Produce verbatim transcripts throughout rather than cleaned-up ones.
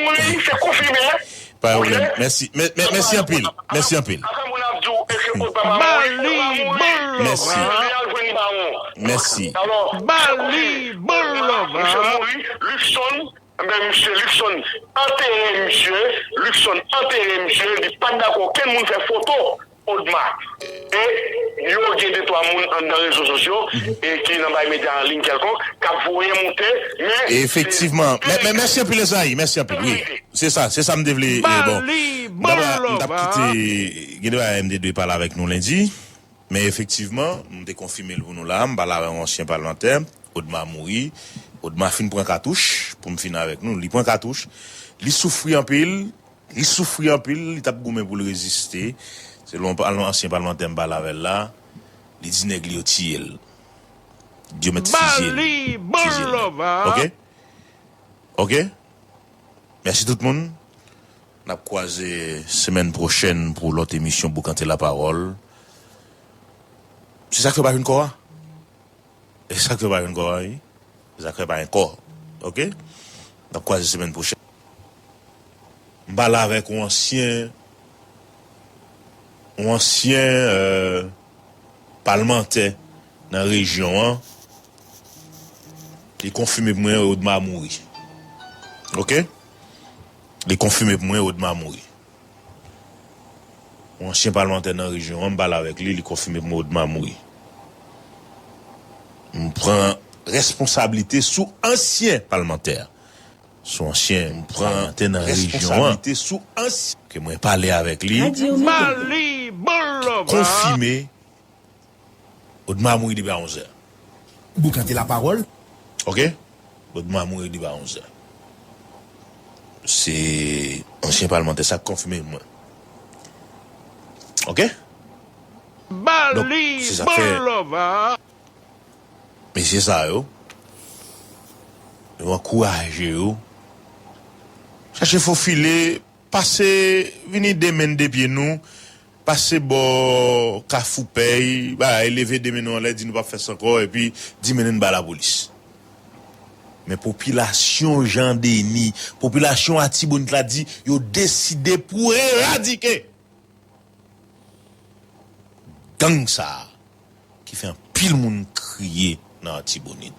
Mouri, se konfime. Pa gen pwoblèm. Mèsi. Mè- mè- Mèsi anpil. Mèsi anpil. Afè moun ap di w, èske Odma pa mouri? Odma mouri. Mèsi. Li al jwenn bawon. Mèsi. Alò, misye mouri. Luckson, men misye Luckson antere misye. Luckson antere misye. Li pa t dakò okenn moun fè foto Odma. E yo gen de twa moun anndan rezo sosyo e ki nan bay medya an liy kèlkonk k ap voye monte, men efektivman. Mè- mè- mèsi anpil, Ezayi. Mèsi anpil. Wi. Se sa, se sa m te vle. E, bon. Dabò, m t ap kite, gen de bagay m te dwe pale avèk nou lendi. Men efektivman, m te konfime l pou nou la. M pale avè yon ansyen palmantè. Odma mouri. Odma fin pran katouch, pou m fini avèk nou. Li pran katouch. Li soufri anpil. Li soufri anpil, li t ap goumen pou l reziste. Selon pal- ansyen palmantè m pale avè l la, li di nèg li yo tiye l. Di yo mèt fizye l. Fizye l. Ok? Ok? Mèsi tout moun. N ap kwaze semèn pwochèn pou lòt emisyon Boukante Lapawòl. Se sa k fè pa jwenn kò a? E sa k fè pa jwenn kò a, wi. E sa k fè pa gen kò. Ok? N ap kwaze semèn pwochèn. M pale avèk yon ansyen, yon ansyen, euh, palmantè nan rejyon an. Li konfime pou mwen Odma mouri. Ok? Li konfime pou mwen Odma mouri. Yon ansyen palmantè nan rejyon an, m pale avèk li, li konfime pou mwen Odma mouri. M pran responsablite sou ansyen palmantè. Sou ansyen palmantè nan rejyon an. Ke mwen pale avèk li. Konfime Odma mouri depi a onzè. Boukante Lapawòl. Ok? Odma mouri depi a onzè. Se ansyen palmantè sa k konfime mwen. Ok? Donk, se sa k fè mesye sa yo, yo ankouraje yo. Chache fofile, pase, vini de men de pye nou, pase bò Kafou Pèy, bagay, leve de men nou anlè, di nou p ap fè sa ankò, epi di mennen n ba lapolis. Men popilasyon Jan Deni, popilasyon Atibonit la di yo deside pou eradike gang sa a ki fè anpil moun kriye nan Atibonit.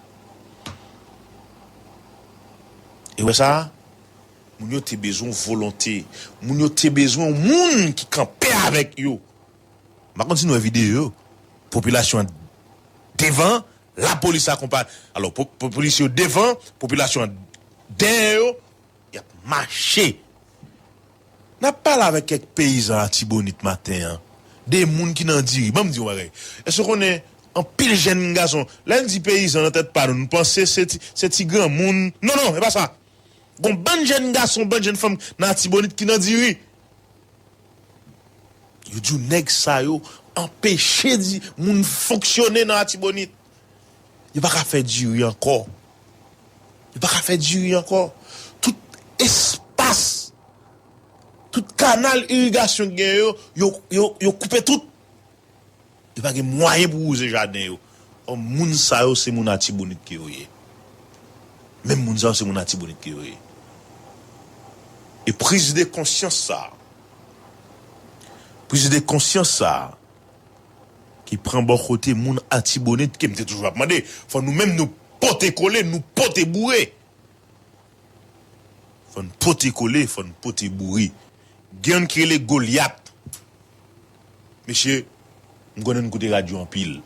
E wè sa a? Moun yo te bezwen yon volonte. Moun yo te bezwen yon moun ki kanpe avèk yo. M pa konn si nou wè videyo yo. Popilasyon an devan, lapolis akonpanye. Alò, po- po- polisye yo devan, popilasyon an dèyè yo, y ap mache. N ap pale avèk kèk peyizan Atibonit maten an. De moun ki nan diri. Ban m di w yon bagay. Èske w konnen anpil jèn gason, lè n di peyizan nan tèt pa nou, nou panse se ti, se ti granmoun. Non, non, e pa sa. Gon bann jèn gason, bann jèn fanm nan Atibonit ki nan diri. Yo di w nèg sa yo anpeche di moun fonksyone nan Atibonit. Yo pa ka fè diri ankò. Yo pa ka fè diri ankò. Tout espas, tout kanal irigasyon ki gen yo, yo, yo, yo koupe tout. Yo pa gen mwayen pou wouze jaden yo. Ò, moun sa yo se moun Atibonit ke yo ye. Menm moun sa yo se moun Atibonit ke yo ye. E priz de konsyans sa a, priz de konsyans sa a, ki pran bò kote moun Atibonit, ke m te toujou ap mande, fò nou menm nou pote kole, nou pote boure. Fò n pote kole, fò n pote boure. Gen youn ki rele Golyat. Mesye, m konnen n koute radyo anpil.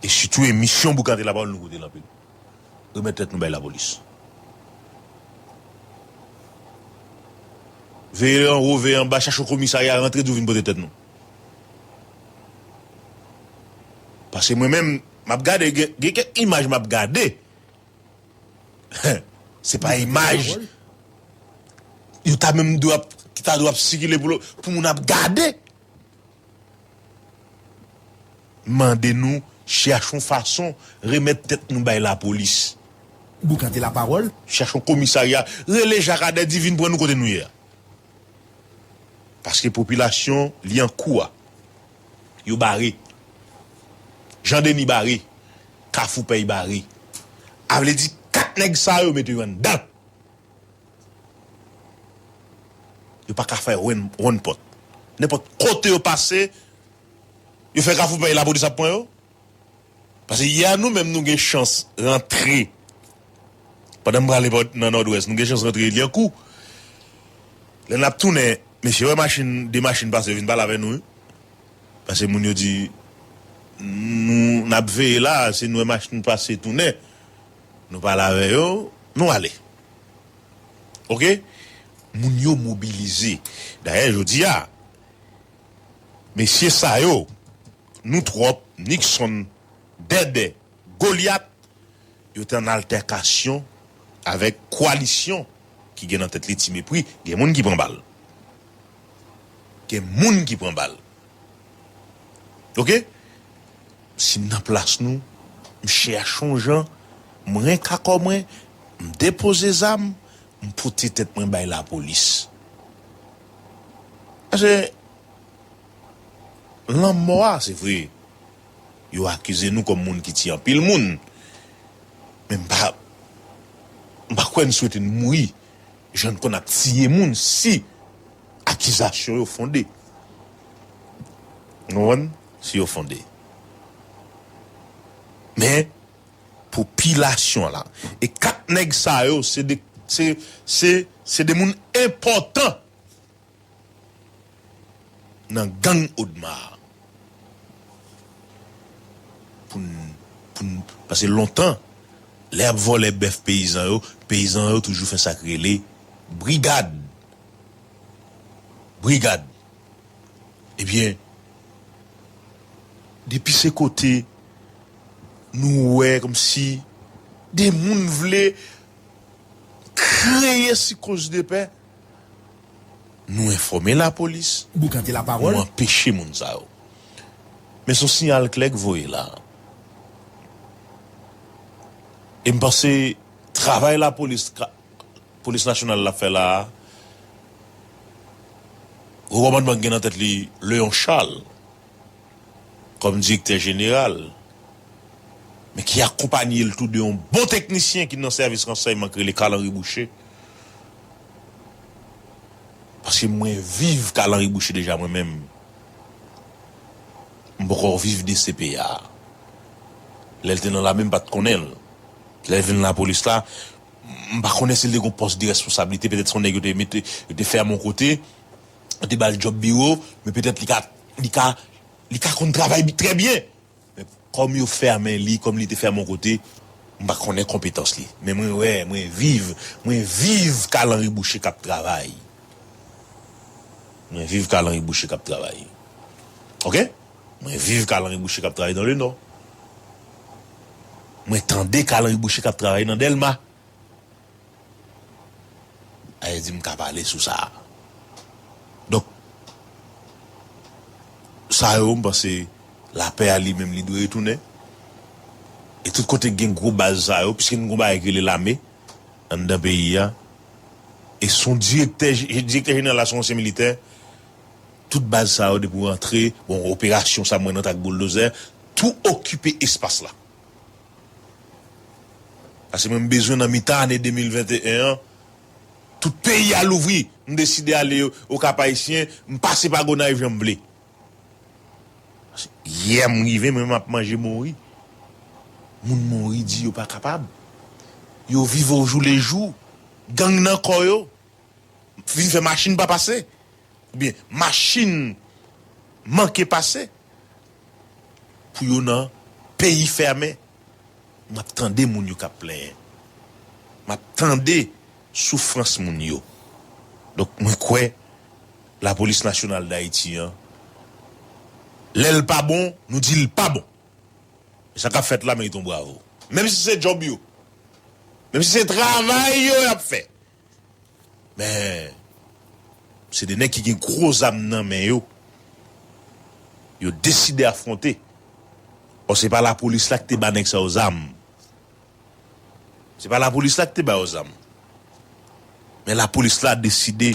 E sitou emisyon Boukante Lapawòl, nou koute l anpil. Remèt tèt nou bay lapolis. Veye anwo, veye anba, chache yon komisarya, rantre di w vin pote tèt nou. Paske mwen menm, m ap gade, gen, gen kèk imaj m ap gade. Se pa imaj yo ta menm dwe ap, ki ta dwe ap sikile pou, pou moun ap gade. Mande nou, chache yon fason, remèt tèt nou bay lapolis. Boukante Lapawòl. Chache yon komisarya, rele Jakadè, di vin pran nou kote nou ye a. Paske popilasyon, li an kou a. Yo bare. Jan Deni bare. Kafou Pèy bare. A vle di, kat nèg sa yo mete yo anndan. Yo pa ka fè wonn, wonn pòt. Nenpòt kote yo pase, yo fè Kafou Pèy, lapolis ap pran yo. Paske yè nou menm nou gen chans rantre. Pandan m prale bò nan Nòdwès, nou gen chans rantre Lyankou. Lè n ap tounen, mesye wè machin, de machin pase, yo vin pale avè nou, wi. Paske moun yo di, nou, n ap veye la, si nou wè machin pase tounen, nou pale avè yo, nou ale. Oke? Moun yo mobilize. Dayè, jodi a, mesye sa yo, Nou Twòp, Nixon, Dèdè, Golyat, yo te an altèkasyon avèk kowalisyon ki gen nan tèt li Ti Mepri. Gen moun ki pran bal. Gen moun ki pran bal. Oke? Si m nan plas nou, m chèche yon jan, m renk akò mwen, m depoze zam, m pote tèt mwen bay lapolis. Paske lanmò a, se vre, yo akize nou kòm moun ki tiye anpil moun. Men m pa, m pa kwè n swete n mouri jan n konn ap tiye moun si akizasyon yo fonde. Ou konprann? Si yo fonde. Men, popilasyon la, e kat nèg sa yo, se de, se, se, se de moun enpòtan nan gang Odma. Pou n, pou n, paske lontan, lè y ap vòlè bèf peyizan yo, peyizan yo toujou fè sa k rele brigad. Brigad. Ebyen, depi se kote nou wè kòmsi de moun vle kreye sikoz de pè, nou enfòme lapolis, Boukante lapawòl. Nou anpeche moun sa yo. Men se yon siyal klè k voye la. E m panse travay lapolis, ka- Polis Nasyonal la fè la a, wo kòmandman ki gen nan tèt li Léon Charles kòm direktè jeneral, men ki akonpanye l tou de yon bon teknisyen ki nan sèvis ransèyman ki rele Carl Henry Boucher. Paske mwen viv Carl Henry Boucher deja mwen menm. M poko viv D C P A. Lè l te nan lame, m pa t konnen l. Lè l vin lapolis la, m pa konnen si l te gen pòs de responsablite, petèt se yon nèg yo te mete, yo te fèmen yon kote, yo te ba l djòb biwo, men petèt li ka, li ka, li ka konn travay bi-, trè byen. Men kòm yo fèmen li, kòm li te fèmen yon kote, m pa konnen konpetans li. Men mwen wè, mwen viv, mwen viv Carl Henry Boucher k ap travay. Mwen viv Carl Henry Boucher k ap travay. Oke? Mwen viv Carl Henry Boucher k ap travay nan Lenò. Mwen tande Carl Henry Boucher k ap travay nan Dèlma. Sa vle di m ka pale sou sa. Donk, sa yo, m panse lapè a li menm li dwe retounen. E tout kote k gen gwo baz sa yo, piske n gen yon bagay ki rele lame anndan peyi a, e se yon direktè, direktè jeneral la se yon ansyen militè, tout baz sa yo depi w rantre, bon, operasyon sa m wè nan tak bouldozè, tou okipe espas la. Paske mwen m bezwen nan mitan ane de mil venteyen an, tout peyi a louvri, m deside ale Okap Ayisyen, m pase pa Gonayiv jan m vle. Yè m rive, mwen m ap manje mouri. Moun mouri di yo pa kapab. Yo viv ojou lejou. Gang nan kò yo. Vin fè machin pa pase. Oubyen machin manke pase. Pou yo nan peyi fèmen. M ap tande moun yo k ap plenyen. M ap tande soufrans moun yo. Donk, mwen kwè Lapolis Nasyonal d Ayiti an, lè l pa bon, nou di l pa bon. E sa k ap fèt la merite yon bravo. Menm si se djòb yo. Menm si se travay yo y ap fè. Men, se de nèg ki gen gwo zam nan men yo. Yo deside afwonte. Ò, se pa lapolis la ki te ba nèg sa yo zam. Se pa lapolis la ki te ba yo zam. Men lapolis la deside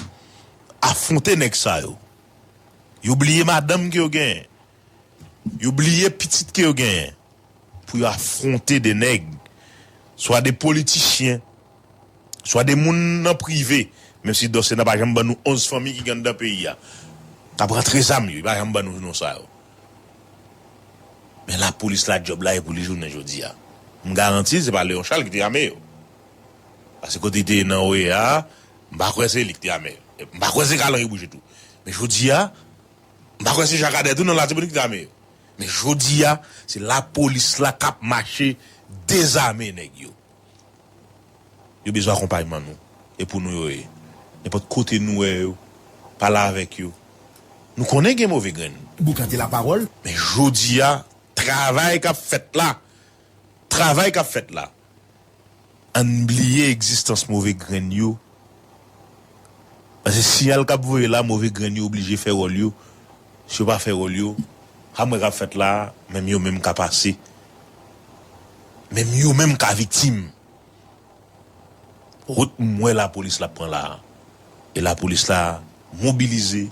afwonte nèg sa yo. Yo bliye madanm ke yo genyen. Yo bliye pitit ke yo genyen. Pou yo afwonte de nèg, swa de politisyen, swa de moun nan prive, menm si Dòsena pa janm ban nou onz fanmi ki gen anndan peyi a, k ap rantre zam yo, li pa janm ban nou non sa yo. Men lapolis la, djòb la e pou li jounen jodi a. M garanti l se pa Leon Charles ki te ame yo. Paske kote li te ye nan O E A a, m pa kwè se li ki te ame yo. M pa kwè se Kalan ki bouje tou. Men jodi a, m pa kwè se Jakadè tou nan Latibonit ki te ame yo. Men jodi a, se lapolis la k ap mache dezame nèg yo. Yo bezwen akonpayman nou. E pou nou yo ye. Nenpòt kote nou wè yo, pale avèk yo. Nou konnen gen move grenn. Boukante lapawòl. Men jodi a, travay k ap fèt la, travay k ap fèt la, ann bliye egzistans move grenn yo. Paske siyal k ap voye la, move grenn yo oblije fè wòl yo. Si yo pa fè wòl yo, sa m wè k ap fèt la a, menm yo menm ka pase. Menm yo menm ka viktim. Wout m wè lapolis la pran la a. E lapolis la mobilize,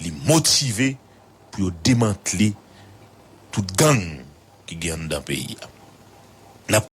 li motive pou yo demantle tout gang ki gen anndan peyi a. N ap